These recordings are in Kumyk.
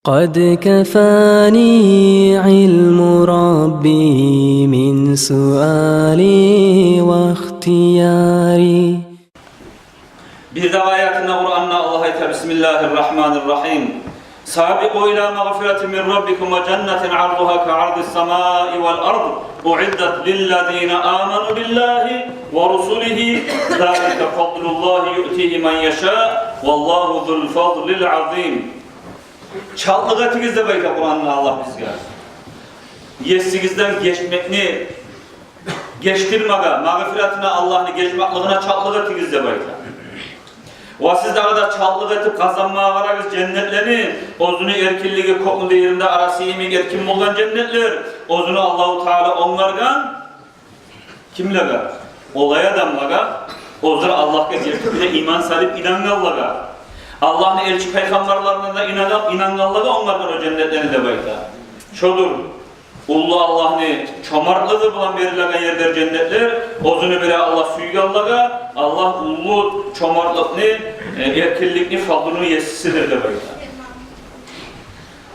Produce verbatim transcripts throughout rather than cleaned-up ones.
قد كفاني علم ربي من سؤالي واختياري. Бирдагъы аятында Къуранда Аллагь айта: بسم الله الرحمن الرحيم. سابقوا إلى مغفرة من ربكم وجنة عرضها كعرض السماء والأرض أعدت للذين آمنوا بالله ورسله ذلك فضل الله يؤتيه من يشاء والله ذو الفضل العظيم. Чалтлыкъ этигиз деп айта Къуранда Аллагь бизге. Есигизден гечмекни, гечдирмеге, магъфиратына, Аллагьны гечмеклигине чалтлыкъ этигиз деп айта. Ва сиз дагъы да чалтлыкъ этип къазанмагъа къарагъыз женнетлени, оьзюню эркинлиги кёкню де, ерни де арасы йимик эркин болгъан женнетлер, оьзюню Аллагьу Таала онгаргъан. Кимлеге? Олай адамлагъа, оьзлер Аллагьгъа гертиден иман салып инангъанлагъа, Аллагьны элчи пайхаммарларына да инангъан, инангъанлагъа онгаргъан о женнетлени деп айта. Шодур уллу Аллагьны чомартлыгъы булан берилеген ерлер женнетлер, оьзюню бере Аллагь сюйгенлеге, Аллагь уллу чомартлыкъны, э, эркинликни, фадлуну есисидир деп айта.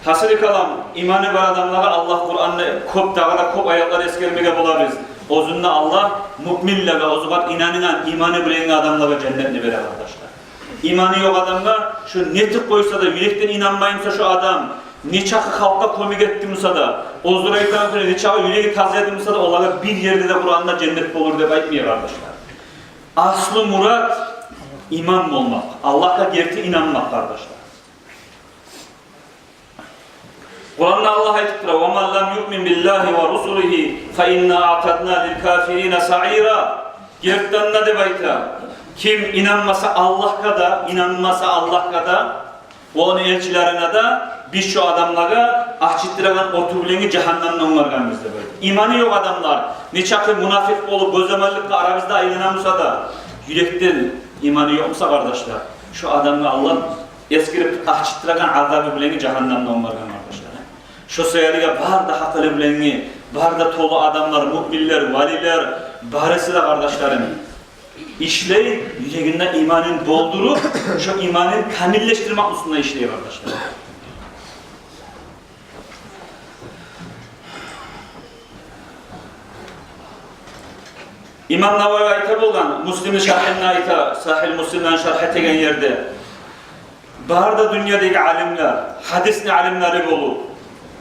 Гьасили калам, иманы бар адамлагъа Аллагь Къуранда кёп, дагъы да кёп аятлар эсгермеге болабыз. Оьзюнде Аллагь муъминлеге, оьзюне инангъан, иманы булангъы адамлагъа женнетни бере, къардашлар. Иманы ёкъ адамгъа, шо нетип къойса да, юрекден инанмай буса шо адам, нечакъы халкъгъа кёмек этди буса да, оьзлер айтагъан кюйде нечакъы юреги таза эди буса да, олагъа бир ерде де Къуранда женнет болур деп айтмай, къардашлар. Аслу мурат иман болмакъ, Аллагьгъа герти инанмакъ, къардашлар. Къуранда Аллагь айтып тура: ومن لم يؤمن بالله ورسله فإنا أعتدنا للكافرين سعيرا. Гертиден де деп айта, ким инанмаса Аллагьгъа да, инанмаса Аллагьгъа да, ону элчилерине де, биз шо адамлагъа ачытдырагъан оту булангъы жагьаннемни онгаргъанбыз деп айта. Иманы ёкъ адамлар, нечакъы мунафикъ болуп, гёземелликге арабызда айлана буса да, юрекден иманы ёкъ буса, къардашлар, шо адамгъа Аллагь эсгерип ачытдырагъан азабы булангъы жагьаннемни онгаргъан, къардашлар. Шо саялы бар да гьакъылы булангъы, бар да толу адамлар, муъминлер, валилер, барысы да, къардашларым, ишлей, юрегинде иманын болдуруп, шо иманын камиллешдирмек уьстюнде ишлей, къардашлар. Имам Навави айта болгъан, Муслимни шаргьында айта, Сагьигь Муслимни шаргь этеген ерде, бар да дюньядагъы алимлер, гьадисни алимлери болуп,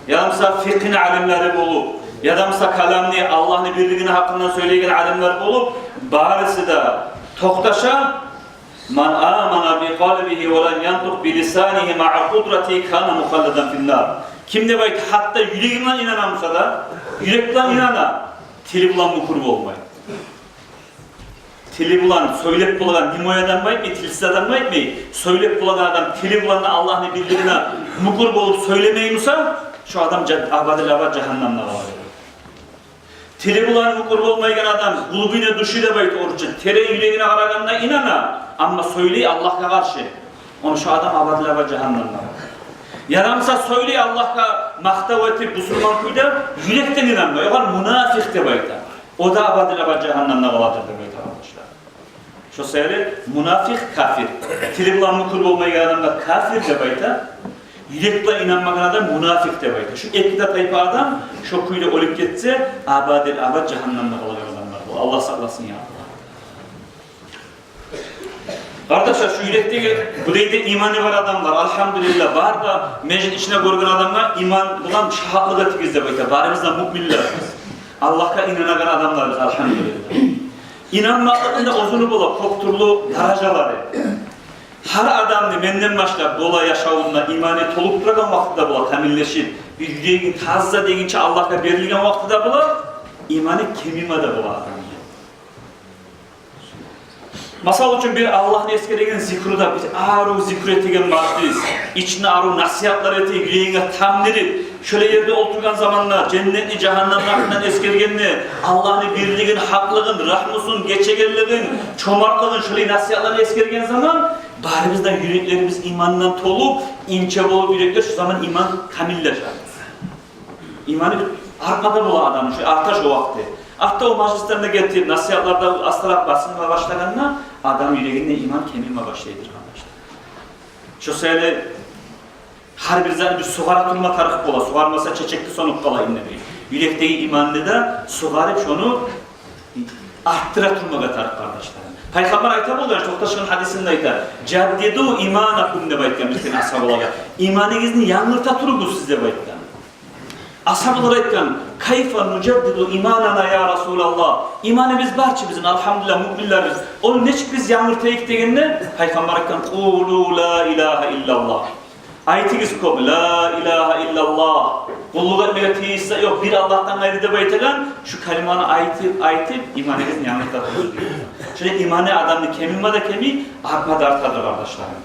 яда буса фикъгьни алимлери болуп, яда буса каламны, Аллагьны бирлигини гьакъындан сёйлейген алимлер болуп, барысы да токъташа: من آمن بقلبه ولم ينطق بلسانه مع قدرته كان مخلدا في النار. Ким деп айта, гьатта юреги булан инана буса да, юрек булан инана, тили булан мюкюр болмай. Тили булан сёйлеп болагъан, немой адам айтмай, тилсиз адам айтмай, сёйлеп болагъан адам тили булан да Аллагьны бирлигине мюкюр болуп сёйлемей буса, шо адам жа-, абадил абад жагьаннемде къалар. Тили булан мюкюр болмайгъан адам, глубине души деп айта орусча, терен юрегине къарагъанда инана, амма сёйлей Аллагьгъа къаршы. Ону шо адам абадил абад жагьаннемде. Яда буса сёйлей Аллагьгъа макътав этип, бусурман кюйде, юрекден инанмай, огъар мунафикъ деп айта. О да абадил абад жагьаннемде къаладыр деп айта, къардашлар. Шо саялы мунафикъ кафир. Тили булан мюкюр болмайгъан адамгъа кафир деп айта. Юрек булан инанмагъан адам мунафикъ деп айта. Шо эки де тайпа адам шо кюйде оьлюп гетсе, абадил абад жагьаннемде къалагъан адамлар. Бу Аллагь сакъласын, я Аллагь. Къардашлар, шо юрекдеги бу дейде иманы бар адамлар, альгьамдулиллагь, бар да межит ичинде гёрген адамгъа иман булан шагьатлыкъ этигиз деп айта. Барыбыз да муъминлербиз. Аллагьгъа инанагъан адамларбыз, альгьамдулиллагь. Инанмакълыкъны да оьзюню бола кёп тюрлю даражалары. Гьар адамны, менден башлап, бола яшавунда иманы толуп турагъан вакъти де бола, камиллешип, бир юреги таза дегинче Аллагьгъа берилген вакъти де бола, иманы кемиме де бола адамны. Масал учун, бир Аллагьны эсгереген зикруда, бир арив зикр этеген мажлис, ичинде арив насигьатлар этип, юрегинге тамдырып, шолай ерде олтургъан заманда женнетни, жагьаннемни гьакъындан эсгергенде, Аллагьны бирлигин, гьакълыгъын, рагьмусун, гечегенлигин, чомартлыгъын, шолай насигьатланы эсгерген заман, барыбыздан юреклерибиз имандан толуп, инче болуп юреклер, шо заман иман камиллешер. Иманы бир артма да бола адамны, шо арта шо вакъти. Артда о мажлислерде гетип, насигьатларда астаракъ басылма башлагъанда, адам юрегинде иман кемиме башлайдыр, къардашлар. Шо саялы Гьар бир затны бир сугъара турма тарыкъ бола, сугъармаса чечек де сёнюп къала инде бир. Юрекдеги иманны да сугъарып, шону артдыра турмагъа тарыкъ, къардашларым. Пайхаммар айта болгъан, токъташгъан гьадисинде айта: «Жаддиду иманакум», – деп айтгъан бир асгьабалагъа. «Иманыгъызны янгырта туругъуз сиз», – деп айтгъан. Асгьабалар айтгъан: «Кайфа нужаддиду иманана, я Расулаллагь? Иманыбыз бар чы бизин, алгьамдулиллагь, муъминлербиз. Ону нечик биз янгыртайыкъ?» – дегенде, Пайхаммар айтгъан: «Къулу ла илагьа иллаллагь. Айтыгъыз кёп: ла илагьа иллаллагь. Къуллукъ этмеге тийишли ёкъ бир Аллагьдан къайры деп айтагъан шу калиманы айтып, айтып, иманыгъызны янгырта туругъуз», – деген. Шолай иманы адамны кемиме де кеми, артма да артадыр, къардашларым.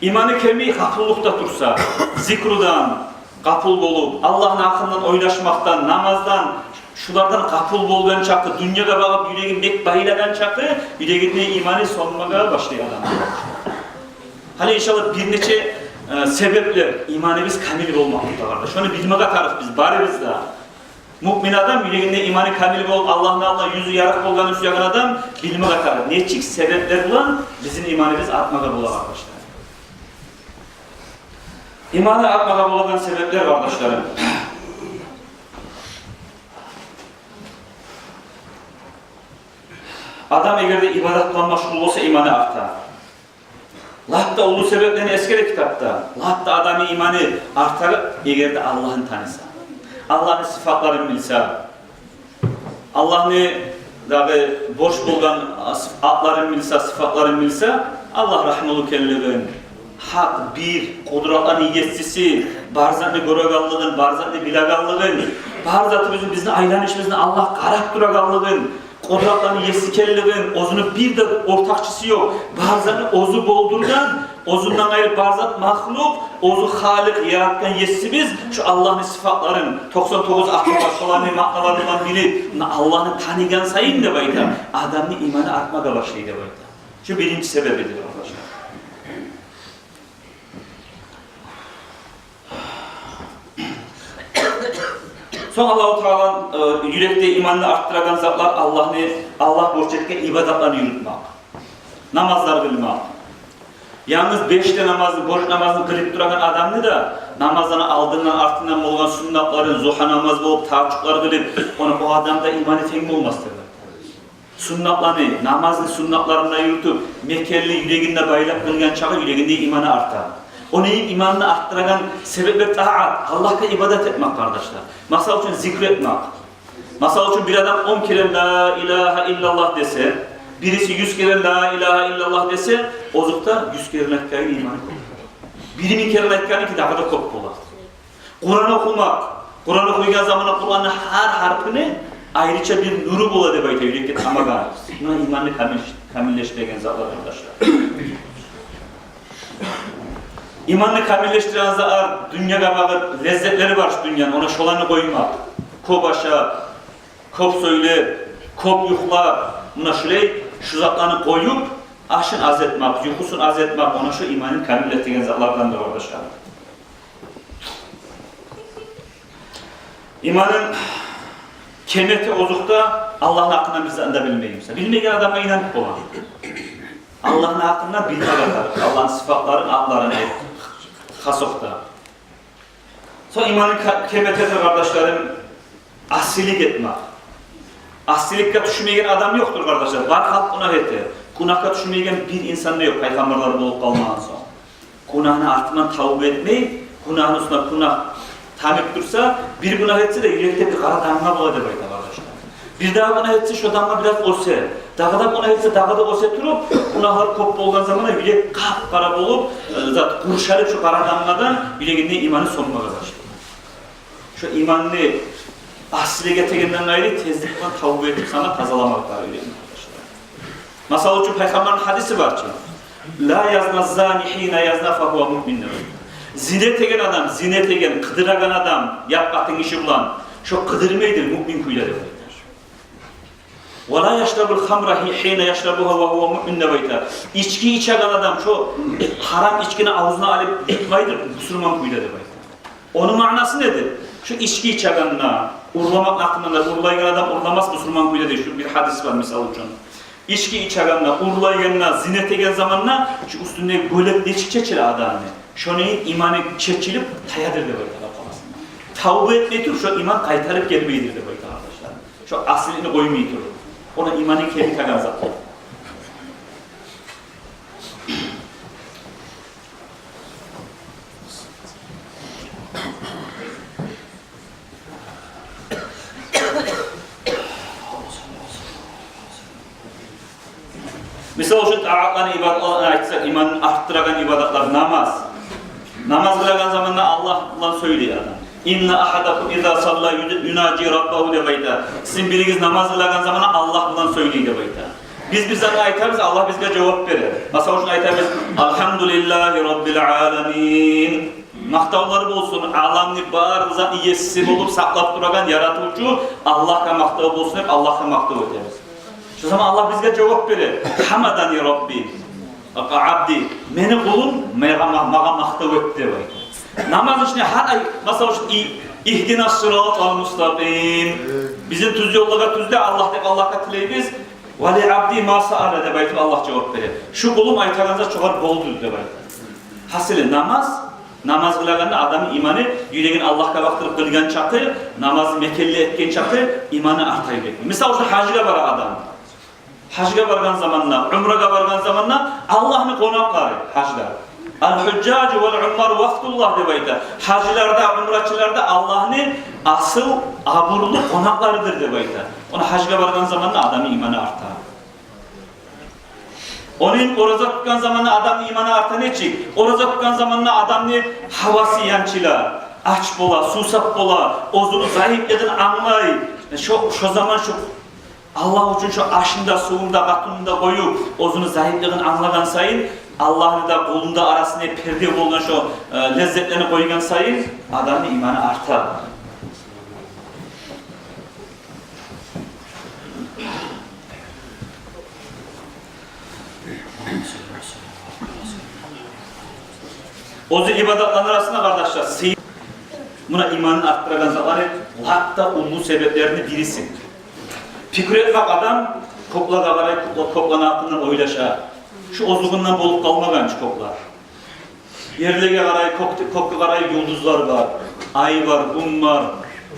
Иманы кеми гъапуллукъда турса, зикрудан гъапул болуп, Аллагьны гьакъындан ойлашмакъдан, намаздан, шулардан гъапул болгъан чакъы, дюньягъа багъып юрегин бек байлагъан чакъы, юрегинде иманы сёнмеге башлай адам. Гьали, иншаллагь, бир нече, э, себеплер иманыбыз камил болмакълыкъгъа бар да. Шону билмеге тарыкъ биз барыбыз да. Муъмин адам, юрегинде иманы камил болуп, Аллагьны алдында юзю ярыкъ болгъанын сюеген адам билмеге тарыкъ нечик себеплер булан бизин иманыбыз артмагъа бола, къардашлар. Иманы артмагъа болагъан себеплер, къардашларым. Адам эгер де ибадат булан машгъул болса, иманы арта. Лап да уллу себеплени эсгере китапда. Лап да адамны иманы артар, эгер де Аллагьны таныса, Аллагьны сыфатларын билсе, Аллагьны дагъы борч болгъан атларын билсе, сыфатларын билсе, Аллагь рагьмулу экенлигин, гьакъ бир, къудратланы есиси, бар затны гёрегенлигин, бар затны билегенлигин, бар затыбызны, бизин айланышыбызны Аллагь къарап турагъанлыгъын, къудратланы еси экенлигин, оьзюню бир де ортакъчысы ёкъ, бар затны оьзю болдургъан, оьзюнден къайры бар зат махлукъ, оьзю халикъ, яратгъан есибиз, шу Аллагьны сыфатларын, токъсан тогъуз аты бар, шоланы маъналарын булан билип, муна Аллагьны таныгъан сайын деп айта, адамны иманы артмагъа башлай деп айта. Шу биринчи себебидир, къардашлар. Сонг Аллагьу Таала, э, юрекде иманны артдырагъан затлар Аллагьны, Аллагь борч этген ибадатланы юрютмек. Намазлар къылмакъ. Янгыз беш де намазны, борч намазны къылып турагъан адамны да, намазланы алдындан, артындан болгъан суннатларын, зугьа намаз болуп, тагьажжудлар къылып, ону, о адамда иманы тенг болмас деп. Суннатланы, намазны суннатларын да юрютюп, мекенли юрегинде байлап къылгъан чакъы юрегинде иманы арта. Ону иманны артдырагъан себеплер таат, Аллагьгъа ибадат этмек, къардашлар. Масал учун, зикр этмек. Масал учун, бир адам он керен «Ла илагьа иллаллагь» десе, бириси юз керен «Ла илагьа иллаллагь» десе, озокъда, юз керен айтгъанны иманы кёп. Бир минг керен айтгъанныки дагъы да кёп бола. Къуран охумакъ. Къуран охуйгъан заманда Къуранны гьар гьарпыны айрыча бир нюрю бола деп айта, юрекге тамагъан. Муна иманны камил-, камиллешдиреген затлар, къардашлар. Иманны камиллешдиреген затлар, дюньягъа багъып леззетлери бар шу дюньяны, ону, шоланы къоймакъ. Кёп ашап, кёп сёйлеп, кёп юхлап, муна шулай шу затланы къоюп, ашын аз этмек, юхусун аз этмек, ону, шу иманын камиллетеген затлардандыр, къардашлар. Иманын кемете, озокъда, Аллагьны гьакъындан бир затны да билмейген. Билмеген адамгъа инанып бола. Аллагьны гьакъындан билмеге тарыкъ, Аллагьны сыфатларын, атларын, хасокъда. Сонг иманын ка-, кемете де, къардашларым, асилик этмек. Асиликге тюшмейген адам ёкъдур, къардашлар. Бар халкъ гюнагь эте. Гюнагьгъа тюшмейген бир инсан да ёкъ, пайхаммарлар болуп къалмагъан сонг. Гюнагьны артындан тавба этмей, гюнагьны уьстюне гюнагь тамып турса, бир гюнагь этсе де, юрекде бир къара дамгъа бола деп айта, къардашлар. Бир дагъы гюнагь этсе, шо дамгъа бираз оьсе. Дагъы да гюнагь этсе, дагъы да оьсе туруп, гюнагьлар кёп болгъан заманда юрек къап-къара болуп, э, зат къуршалып, шо къара дамгъадан юрегинде иманы сёнмеге башлай. Шо иманны асилик этегенден къайры, тезлик булан тавба этип, сама тазаламакъ тарыкъ юрекни, къардашлар. Масал учун, пайхаммарны гьадиси бар чы: «Ла язни зани гьина язни фагьува муъмин», – деп. Зина этеген адам, зина этеген, къыдырагъан адам ят къатын гиши булан, шо къыдырмайдыр муъмин кюйде деп. «Ва ла яшрабул хамра гьи-, гьина яшрабугьа ва гьува муъмин», – деп айта. Ички ичеген адам шо гьарам ичкини авзуна алып ютмайдыр бусурман кюйде деп айта. Ону маънасы недир? Шо ички ичегенде, урламакъны гьакъында да, урлайгъан адам урламас бусурман кюйде дей, шо бир гьадис бар, мисал учун. Ички ичегенде, урлайгъанда, зина этеген заманда шо уьстюндеги гёлек нечик чечиле адамны? Шону иманы чечилип таядыр деп айта, къаркъарасында. Тавба этмей туруп, шо иман къайтарып гелмейдир деп айта, къардашлар. Шо асылыны къоймай туруп, ону иманы кеми тагъан зат. Мисал учун, таатланы, ибадатланы айтсакъ, иманын артдырагъан ибадатлар намаз. Намаз къылагъан заманда Аллагь булан сёйлей адам. «Инна агьадакум иза салла ю-, юнажи раббагьу», — деп айта. Сизин биригиз намаз къылагъан заманда Аллагь булан сёйлей деп айта. Биз бир затны айтабыз, Аллагь бизге жавап бере. Мисал учун айтабыз: «Алгьамдулиллагьи раббил аламин». Макътавлар болсун аламны бары затны есси болуп сакълап турагъан яратывчу Аллагьгъа макътав болсун деп, Аллагьгъа макътав этебиз. Шо заман Аллагь бизге жавап бере: «Гьамадани рабби, абди, мени къулум магъа, магъа макътав этди», — деп айта. Намаз ичинде гьар ай, мисал учун, и-, «Игьдинас сиратал мустакъим», «Бизин тюз ёллагъа тюзле, Аллагь», — деп Аллагьгъа тилейбиз. «Ва ли абди ма саала», — деп айтып, Аллагь жавап бере. «Шу къулум айтагъан зат шогъар болду», — деп айта. Гьасили, намаз, намаз къылагъанда адамны иманы, юрегин Аллагьгъа бакъдырып къылгъан чакъы, намазны мекенли этген чакъы иманы арта юрекни. Мисал учун, гьажгъа бара адам. Гьажгъа баргъан заманда, умрагъа баргъан заманда Аллагьны къонакълары гьажда. «Ал-гьужжажу вал-уммару вафдуллагь», — деп айта. Гьажлар да, умрачылар да Аллагьны асыл абурлу къонакъларыдыр деп айта. Ону гьажгъа баргъан заманда адамны иманы арта. Ону ораза тутгъан заманда адамны иманы арта нечик? Ораза тутгъан заманда адамны гьавасы янчыла, ач бола, сувсап бола, оьзюню зайыплыгъын англай. Шо, шо заман шо Аллагь учун шо ашын да, сувун да, къатынын да къоюп, оьзюню зайыплыгъын англагъан сайын, Аллагьны да, къулну да арасында перде болгъан шо, э, леззетлени къойгъан сайын, адамны иманы арта. Оьзю ибадатланы арасында, къардашлар, сый-, муна иманын артдырагъан затланы лап да уллу себеплерини бириси. Пикру этмек адам, кёклеге къарай, кёкле-, кёклени гьакъындан ойлаша. Шу оьзлюгюнден болуп къалмагъан чы кёклер. Ерлеге къарай, кёк-, кёкге къарай, юлдузлар бар, ай бар, гюн бар,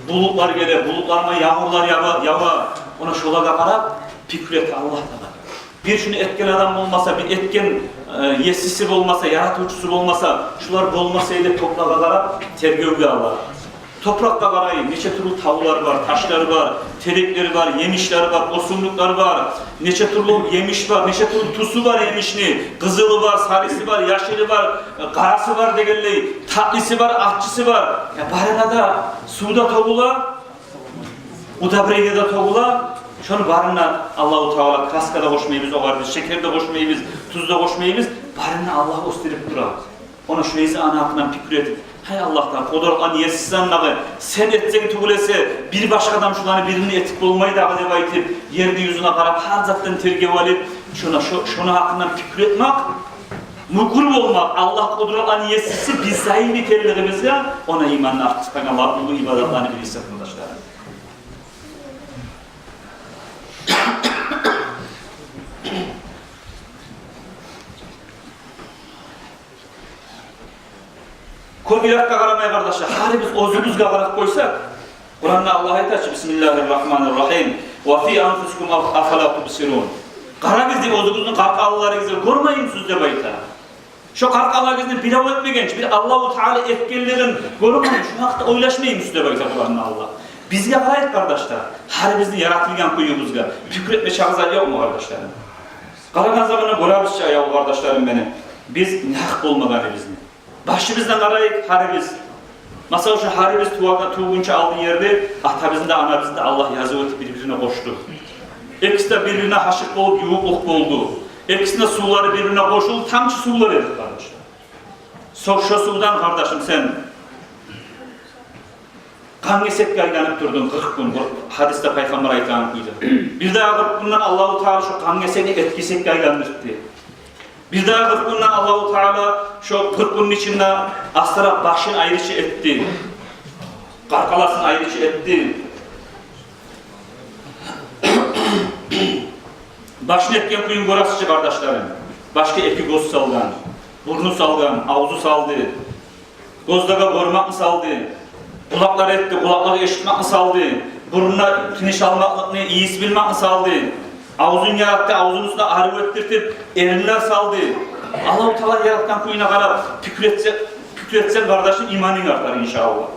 булутлар геле, булутлар булан янгурлар ява, ява. Ону шолагъа къарап, пикру эте Аллагь Таала. Бир шуну этген адам болмаса, бир этген, э, есиси болмаса, яратывчусу болмаса, шулар болмас эди деп топуракъгъа къарап тергевге ала. Топуракъгъа къарай, нече тюрлю тавлар бар, ташлар бар, тереклер бар, емишлер бар, оьсюмлюклер бар, нече тюрлю емиш бар, нече тюрлю тюсю бар емишни, къызылы бар, сарысы бар, яшылы бар, э, къарасы бар дегенлей, татлысы бар, аччысы бар. Я, барына да сув да тёгюле, удобрение де тёгюле, шону барына Аллагьу Таала краска да къошмайбыз, огъар биз шекер де къошмайбыз, туз да къошмайбыз, барына Аллагь оьсдюрюп тура. Ону шулай эсе, ону гьакъындан пикру этип, гьай Аллагь Таала, къудратланы есисен дагъы, сен этсенг тюгюл эсе, бир башгъа адам шуланы бирин этип болмай дагъы деп айтып, ерни юзюне къарап, гьар затдан тергев алып, шону, шо-, шону гьакъындан пикру этмек, мюкюр болмакъ, Аллагь къудратланы есиси биз зайып экенлигибизге, ону иманын артдырагъан уллу ибадатланы бириси, къардашлар. Кёп йыракъгъа къарамай, къардашлар, гьарибиз оьзюбюзге къарап къойсакъ, Къуранда Аллагь айта чы: «Бисмиллагьир рагьманир рагьим. Ва фи анфусикум аф-, афала тубсирун». Къарагъыз дей, оьзюгюзню къаркъараларыгъызгъа, гёрмеймисиз деп айта. Шо къаркъараларыгъызны бирев этмеген чи, бир Аллагьу Таала этгенлигин гёрмейми, шо гьакъда ойлашмаймысыз деп айта Къуранда Аллагь. Бизге къарайыкъ, къардашлар, гьарибизни яратылгъан кююбюзге пикру этме чагъы зат ёкъму, къардашлар? Къарагъан заманда гёребиз чи, аявлу къардашларым мени, биз нагь болмагъаныбызны. Башыбыздан къарайыкъ гьарибиз. Масала учун, гьарибиз тувагъан, тувгъунча алдын ерде атабызны да, анабызны да Аллагь язып этип бир-бирине къошду. Экиси де бир-бирине гьашыкъ болуп, ювукълукъ болду. Экисини де сувлары бир-бирине къошулду, тамчы сувлар эди, къардашлар. Со-, шо сувдан, къардашым, сен къан гесекге айланып турдунг къыркъ гюн, къыр-, гьадисде Пайхаммар айтагъан кюйде. Бирдагъы къыркъ гюнден Аллагьу Таала шо къан гесекни эт гесекге айландырды. Бирдагъы къыркъ гюнден Аллагьу Таала шо къыркъ гюнню ичинде астаракъ башын айрыча этди, къаркъарасын айрыча этди. Башны этген кююн гёресиз чи, къардашларым. Башгъа эки гёз салгъан. Бурну салгъан, авзу салды. Гёзлеге гёрмекни салды. Къулакълар этди, къулакълар эшитмекни салды. Бурнуна тыныш алмакълыкъны, ийис билмекни салды. Авзун яратды, авзуну уьстюне арив этдиртип, эринлер салды. Аллагьу Таала яратгъан кююне къарап пикир этсе, пикир этсенг, къардашым, иманынг артар, иншааллагь.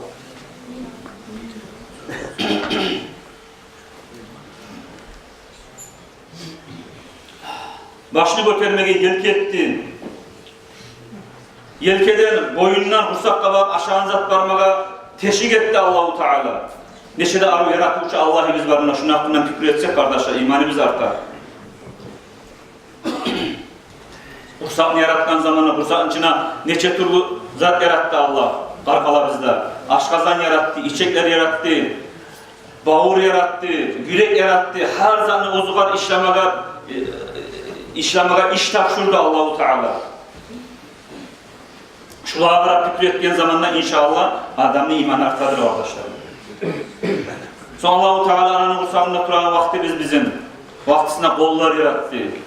Башны гётермеге елк этди. Елкеден, боюндан къурсакъгъа барып ашагъан зат бармагъа тешик этди Аллагьу Таала. Нече де арив яратывчу Аллагьыбыз бар, муна шуну гьакъындан пикир этсек, къардашлар, иманыбыз артар. Къурсакъны яратгъан заманда къурсакъны ичине нече тюрлю зат яратды Аллагь къаркъарабызда. Ашкъазан яратды, ичеклер яратды, бавур яратды, юрек яратды. Гьар затны оьзюгер ишлемеге, э, ишлемеге иш тапшурду Аллагьу Таала. Шулагъа къарап пикир этген заманда, иншааллагь, адамны иманы артадыр, къардашлар. Сонг Аллагьу Таала ананы къурсагъында турагъан вакътибиз бизин, вакътисинде къоллар яратды,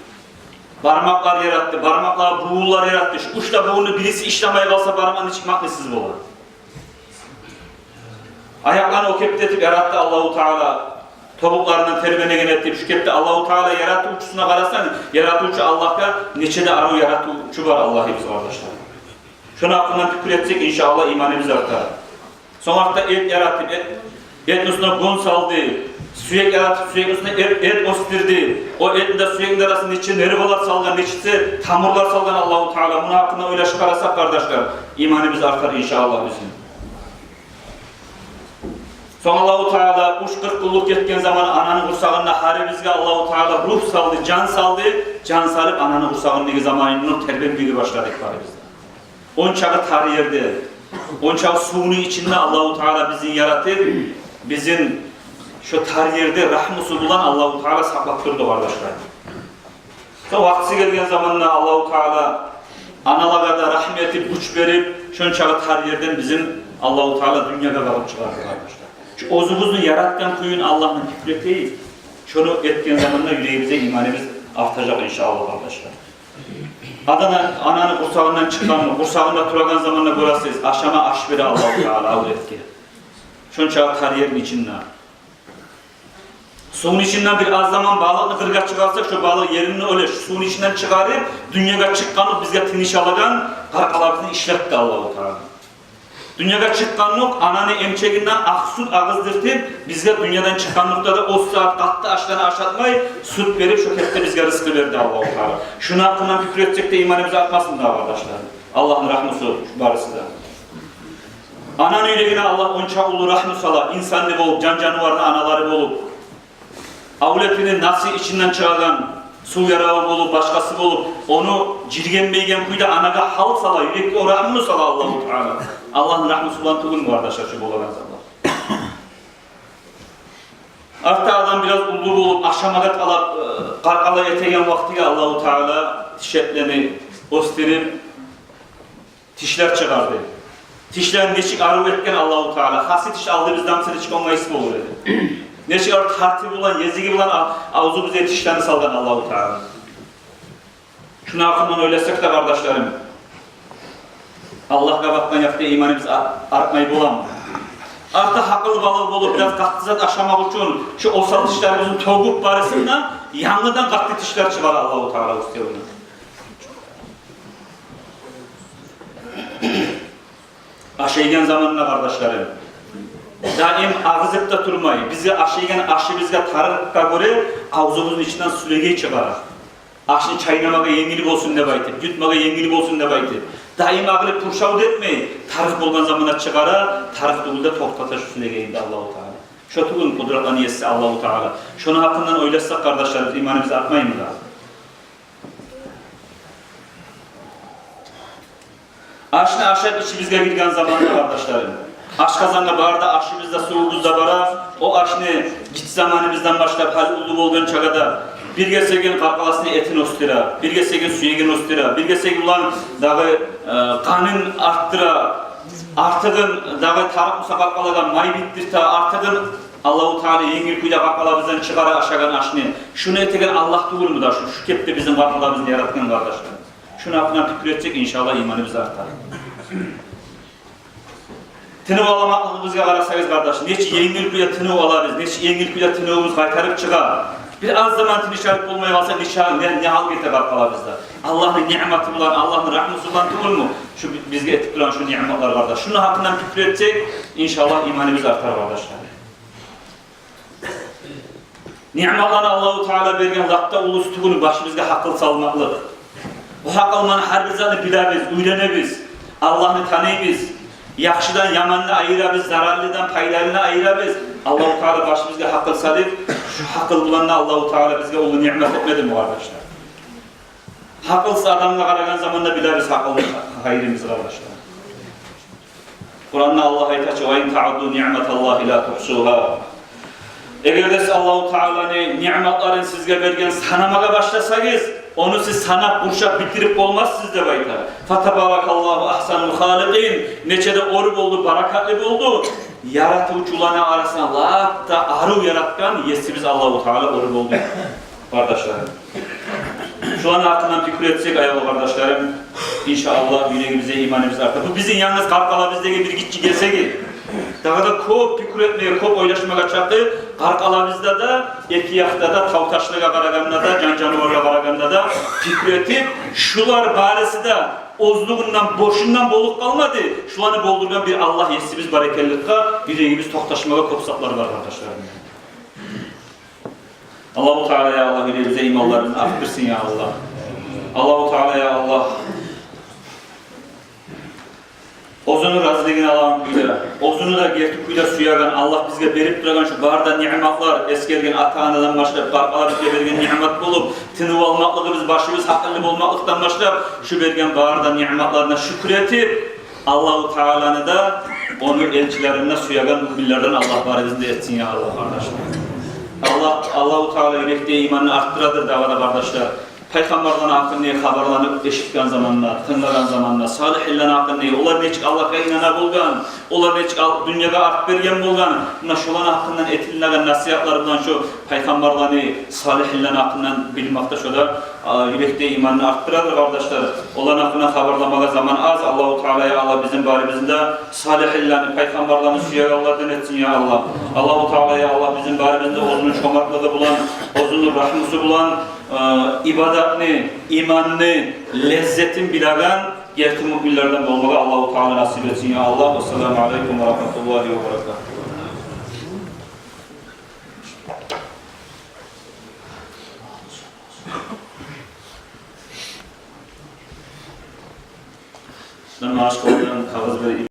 бармакълар яратды, бармакълагъа бувунлар яратды. Шу уьч де бувунну бириси ишлемей къалса, бармакъны чыкъмакъны сиз бола. Аякъланы о кепде этип яратды Аллагьу Таала, тобукъларындан тербенеген этип. Шу кепде Аллагьу Таала яратывчусуна къарасанг, яратывчу Аллагьгъа, нече де арив яратывчу бар Аллагьыбыз, къардашлар. Шону гьакъындан пикир этсек, иншааллагь, иманыбыз артар. Сонг артда эт яратып, эт, этни уьстюне гён салды. Сюек яратып, сюекни уьстюне эт, эт оьсдюрдю. О этни де, сюекни де арасына нече нервалар салгъан, нече тамурлар салгъан Аллагьу Таала. Муну гьакъында ойлашып къарасакъ, къардашлар, иманыбыз артар, иншааллагь, бизин. Сонг Аллагьу Таала уьч-къыркъ йыллыкъ гетген заман ананы къурсагъында гьарибизге Аллагьу Таала рух салды, жан салды. Жан салып, ананы къурсагъындагъы заманында тербенмеге башладыкъ барыбыз да. Ончакъы тар ерде, ончакъы сувну ичинде Аллагьу Таала бизин яратып, бизин шо тар ерде рагьмусу булан Аллагьу Таала сакълап турду, къардашлар. Сонг вакътиси гелген заманда Аллагьу Таала аналагъа да рагьму этип, гюч берип, шончакъы тар ерден бизин Аллагьу Таала дюньягъа алып чыгъарды, къардашлар. Шу оьзюбюзню яратгъан кююн Аллагьны пикир этейик. Шону этген заманда юрегибизде иманыбыз артажакъ, иншааллагь, къардашлар. Адам ананы къурсагъындан чыкъгъанны, къурсагъында турагъан заманда гёресиз, ашама аш бере Аллагьу Таала авлетге. Шончакъы тар ерни ичинде. Сувну ичинден бир аз заман балыкъны къыргъа чыгъарсакъ, шо балыкъ еринден оьле, шо сувну ичинден чыгъарып, дюньягъа чыкъгъанлыкъ бизге тыныш алагъан къаркъарабызны ишлетди Аллагьу Таала. Дюньягъа чыкъгъанлыкъ ананы эмчегинден акъ сют агъыздыртып, бизге дюньядан чыкъгъанлыкъда да о сагьат къатты ашланы ашатмай, сют берип, шо кепде бизге рызкъы берди Аллагьу Таала. Шуну гьакъындан пикир этсек де, иманыбыз артмасмы дагъы, къардашлар? Аллагьны рагьмусу барысы да. Ананы юрегине Аллагь онча уллу рагьму сала, инсанны болуп, жан-жаныварны аналары болуп, авлетини насы ичинден чыгъагъан, сув яраву болуп, башгъасы болуп, ону жиргенмейген кюйде анагъа гьал сала, юрекге о рагьмуну сала Аллагьу Таала. Аллагьны рагьмусу булан тюгюлмю, къардашлар, шу болагъан затлар? Артда адам бираз уллу болуп, ашамагъа талап, э, къаркъара этеген вакътиге Аллагьу Таала тиш этлени оьсдюрюп, тишлер чыгъарды. Тишлени нечик арив этген Аллагьу Таала. Хасси тиш алдыбызда буса нечик онгайсыз болур эди. Нечик арив тартыву булан, езиги булан а-, авзубузгъа тишлени салгъан Аллагьу Таала. Шуну гьакъындан ойласакъ да, къардашларым, Аллагьгъа бакъгъан якъда иманыбыз а-, артмай боламы? Артда гьакъыллы балыкъ болуп, бираз къатты зат ашамакъ учун шу осал тишлерибизни тёгюп барысын да, янгыдан къатты тишлер чыгъара Аллагьу Таала уьстевюне. Ашайгъан заманда, къардашларым, даим агъызып да турмай, бизге ашайгъан ашыбызгъа тарыкъгъа гёре авзубузну ичинден сюлегей чыгъара. Ашны чайнамагъа енгил болсун деп айтып, ютмагъа енгил болсун деп айтып, даим агъылып пуршав да этмей, тарыкъ болгъан заманда чыгъара, тарыкъ тюгюл де токътата шу сюлегейни де Аллагьу Таала. Шо тюгюлмю къудратланы еси Аллагьу Таала? Шону гьакъындан ойласакъ, къардашларым, иманыбыз артмаймы дагъы? Ашны ашап ичибизге гирген заманда, къардашларым, ашкъазангъа бара да, ашыбыз да, сувубуз да бара. О ашны гиччи заманыбыздан башлап гьали уллу болгъан чагъада бир гесегин къаркъарасына этин оьсдюре, бир гесегин сюегин оьсдюре, бир гесеги булан дагъы, э, къанын артдыра, артыгъын дагъы тарыкъ буса къаркъалагъа май битдирте, артыгъын Аллагьу Таала енгил кюйде къаркъарабыздан чыгъара ашагъан ашны. Шуну этеген Аллагь тюгюлмю дагъы, шу, шу кепде бизин къаркъарабызны яратгъан, къардашлар? Шуну гьакъындан пикру этсек, иншаллагь, иманыбыз артар. Тынып аламакълыгъыбызгъа къарасагъыз, къардаш, нечик енгил кюйде тынып алабыз, нечик енгил кюйде тынывубуз къайтарып чыгъа. Бир аз заман тыныч алып болмай къалса, нече, не, не гьал гете къаркъарабызда. Аллагьны ниъматы булан, Аллагьны рагьмусу булан тюгюлмю шу би-, бизге этип турагъан шу ниъматлар, къардаш? Шуну гьакъындан пикру этсек, иншаллагь, иманыбыз артар, къардашлар. Ниъматланы Аллагьу Таала берген лап да уллусу тюгюлмю башыбызгъа гьакъыл салмакълыкъ. Бу гьакъыл булан гьар бир затны билебиз, уьйренебиз, Аллагьны таныйбыз, яхшыдан яманны айырабыз, зараллыдан пайдалыны айырабыз. Аллагьу Таала башыбызгъа гьакъыл салып, шу гьакъыл булан да Аллагьу Таала бизге уллу ниъмат этмедими, къардашлар? Гьакъылсыз адамгъа къарагъан заманда билебиз гьакъылны къайырын биз, къардашлар. Къуранда Аллагь айта чы: «Ва ин таъудду ниъматаллагьи ла тугьсугьа». Эгер де сиз Аллагьу Тааланы ниъматларын сизге берген санамагъа башласагъыз, ону сиз санап, къуршап битирип болмассыз деп айта. «Фатабаракаллагьу агьсанул халикъин». Нече де оьр болду, баракатлы болду. Яратывчуланы арасында лап да арив яратгъан Есибиз Аллагьу Таала оьр болду, къардашларым. Шуланы гьакъындан пикру этсек, аявлу къардашларым, иншаллагь, юрегибизде иманыбыз артар. Бу бизин янгыз къаркъарабыздагъы бир гиччи гесеги. Дагъы да кёп пикру этмеге, кёп ойлашмагъа чакъы, къаркъарабызда да, эки якъда да, тав-ташлагъа къарагъанда да, жан-жанываргъа къарагъанда да пикру этип, шулар барысы да оьзлюгюнден, бошундан болуп къалмады. Шуланы болдургъан бир Аллагь Есибиз бар экенликге юрегибиз токъташмагъа кёп саплар бар, къардашларым. Аллагьу Таала, я Аллагь, юрегибизде иманларыбызны артдырсын, я Аллагь. Аллагьу Таала, я Аллагь, оьзюню разилигин алагъан кюйде, оьзюню де герти кюйде сюеген, Аллагь бизге берип турагъан шу бары да ниъматлар, эсгерген ата-анадан башлап, къаркъара бизге берген ниъмат болуп, тынып алмакълыгъыбыз, башыбыз гьакъыллы болмакълыкъдан башлап, шу берген бары да ниъматларына шюкюр этип, Аллагьу Тааланы да, ону элчилерин де сюеген муъминлерден Аллагь барыбызны да этсин, я Аллагь, къардашлар. Аллагь, Аллагьу Таала юрекде иманны артдырадыр дагъы да, къардашлар. Пайхаммарланы гьакъында хабарланы эшитген заманда, тынглагъан заманда, салигьинлени гьакъында, олар нечик Аллагьгъа инана болгъан, олар нечик ал-, дюньягъа арт берген болгъан, муна шоланы гьакъындан этилинеген насигьатлар булан шу пайхаммарланы, салигьинлени гьакъындан билмек де шо да, а, юрекде иманны артдырадыр, къардашлар. Оланы гьакъындан хабарламагъа заман аз. Аллагьу Таала, я Аллагь, бизин барыбызны да салигьинлени, пайхаммарланы сюегенлерден этсин, я Аллагь. Аллагьу Таала, я Аллагь, бизин барыбызны да оьзюню чомартлыгъы булан, оьзюню рагьмусу булан, э, ибадатны, иманны леззетин билеген герти муъминлерден болмагъа Аллагьу Таала насип этсин, я Аллагь. Вассаламу алейкум ва рагьматуллагьи ва баракатугь. Намаз